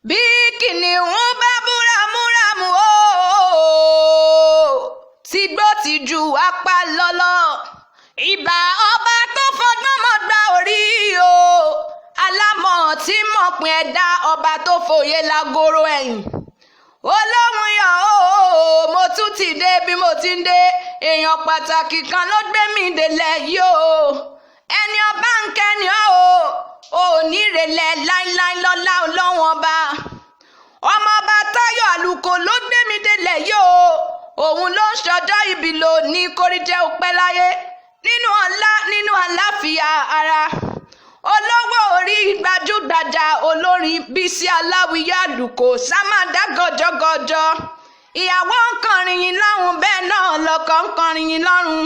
Bí kìnìún bá bú ramúramù o, tìgbó tìjù apá lọ́lọ́. Ìbà ọba tó fọgbọ́n mọ́ gba orí o, alámọ̀ tí mọ̀pin ẹ̀dá, ọba tó fòye lágoro ẹ̀yìn. Olóhùn yọ̀ o, mo tún ti dé bí mo ti ń dé. Èèyàn pàtàkì kan ló gbé mi délẹ̀ yìí o. Ẹni ọba ń kẹ́ni ọ́ o, ò ní rẹ̀lẹ̀ láíláí lọ́lá Ọlọ́run ọba. Ọmọọba Táyọ̀ Àlùkò ló gbé mi délẹ̀ yìí o. Òun ló ń ṣọjọ́ ìbí lò ní kóríjẹ́ òpẹ́ láyé nínú ọlá, nínú àlàáfíà ara. Olówó orí gbajúgbajà olórin Bísí Aláwìyé Àlùkò sámádà gọjọgọjọ. Ìyàwó ń kọrin yín lọ́rùn, bẹ́ẹ̀ náà lọ́kọ ń kọrin yín lọ́rùn.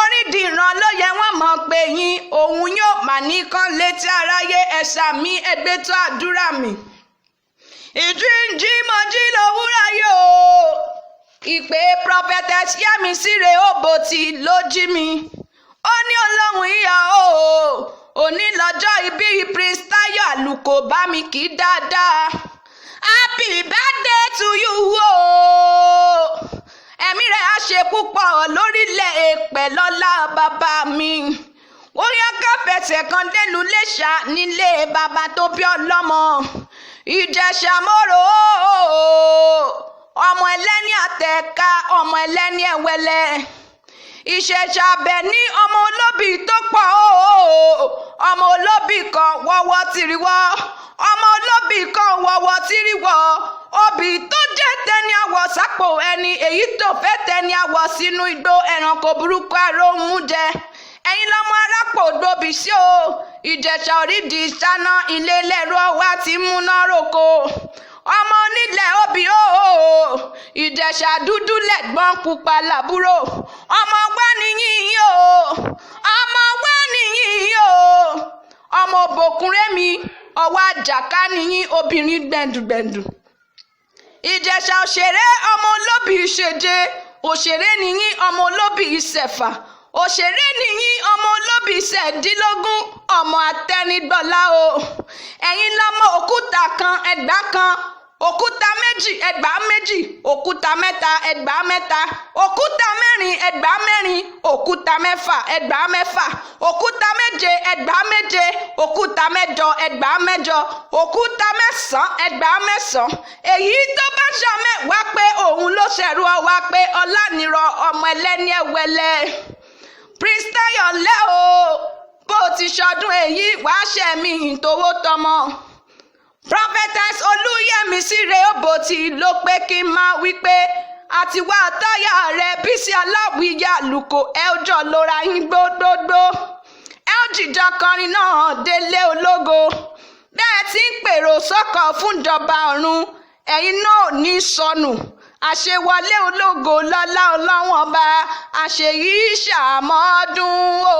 Orídìíran ló yẹ wọ́n mọ̀ pé yín òun yóò mà ní kán létí aráyé. Ẹ̀sà mi, ẹgbẹ́ tó àdúrà mi. Ìjíǹjí mọ̀jí lòwúrọ̀ yóò. Ìpè Prophetess Yẹ́misí Rèhóbótì ló jí mi. Ó ní Ọlọ́run ìyá o, òní lọ́jọ́ ìbí Prince Táyọ̀ Àlùkò, bá mi kì í dáadáa. Happy birthday to you o. Ẹ̀mí rẹ̀ á ṣe púpọ̀ lórílẹ̀ èèpẹ̀ lọ́lá bàbá mi. Ó yá, ká fẹsẹ̀ kan délùú Iléṣà nílé bàbá tó bí ọlọ́mọ. Ìjẹ̀ṣà mòrò, ọmọ ẹlẹ́ni àtẹ̀ka, ọmọ ẹlẹ́ni ẹ̀wẹ̀lẹ̀. Ìṣẹ̀ṣà abẹ ní ọmọ olóbì tó pọ̀ o. Ọmọ olóbì kan wọ́wọ́ tìrìwọ́, ọmọ olóbì kan wọ́wọ́ tìrìwọ́. Obì tó jẹ́ tẹni àwọ̀ sápò ẹni, èyí tó fẹ́ tẹni àwọ̀ sínú igbó, ẹranko burúkú aróhùn jẹ. Ẹ̀yin lọ́mọ arápò gbòbí sí o. Ìjẹ̀ṣà orídìí sáná ilé lẹ́rọ wá ti múná roko. Ọmọ onílẹ̀ obì o. Ìjẹ̀ṣà dúdú lẹ̀gbọ́n, pupa làbúrò. Ọmọ wá nìyí o, ọmọ wá nìyí o. Ọmọ òbòkúnrẹ́mi ọwọ́ àjàká nìyí, obìnrin gbẹ̀ndùgbẹ̀ndù. Ìjẹ̀ṣà òṣèré, ọmọ olóbì ìṣèje òṣèré nìyí, ọmọ olóbì ìṣẹ̀fà òṣèré nìyí, ọmọ olóbì ìṣẹ̀dínlógún, ọmọ àtẹnigbọ̀lá o. Ẹ̀yin lọ́mọ òkúta kan ẹgbàá kan, òkúta méjì ẹgbàá méjì, òkúta mẹ́ta ẹgbàá mẹ́ta, òkúta mẹ́rin ẹgbàá mẹ́rin, òkúta mẹ́fà ẹgbàá mẹ́fà, òkúta méje ẹgbàá méje, òkúta mẹ́jọ ẹgbàá mẹ́jọ, òkúta mẹ́sàn-án ẹgbàá mẹ́sàn-án. Èyí tó bá ṣàmẹ́wàá pé òun ló ṣẹ̀rú ọwá pé ọlánìrọ̀, ọmọ ẹlẹ́ni ẹ̀wẹ̀lẹ̀. Prince Táyọ̀ lẹ́ o, bó ti ṣọdún èyí, wàá ṣẹ̀mí ìtòwó tọmọ. Prophetess Olúyẹmísí Rèhóbótì ló pé kí n máa wí pé àti wá táyà rẹ̀ Bísí Aláwìyé Àlùkò, ẹ ó jọ lóra yín gbógbógbó, ẹ ó jìjọ kọrin náà délé ológo. Bẹ́ẹ̀ tí ń pèrò sọ́kọ̀ fúnjọba ọ̀run, ẹ̀yin náà ò ní sọnù. Àṣewọlé ológo lọ́lá Ọlọ́wọ́n ọba, àṣeyí ṣàmọ́dún o.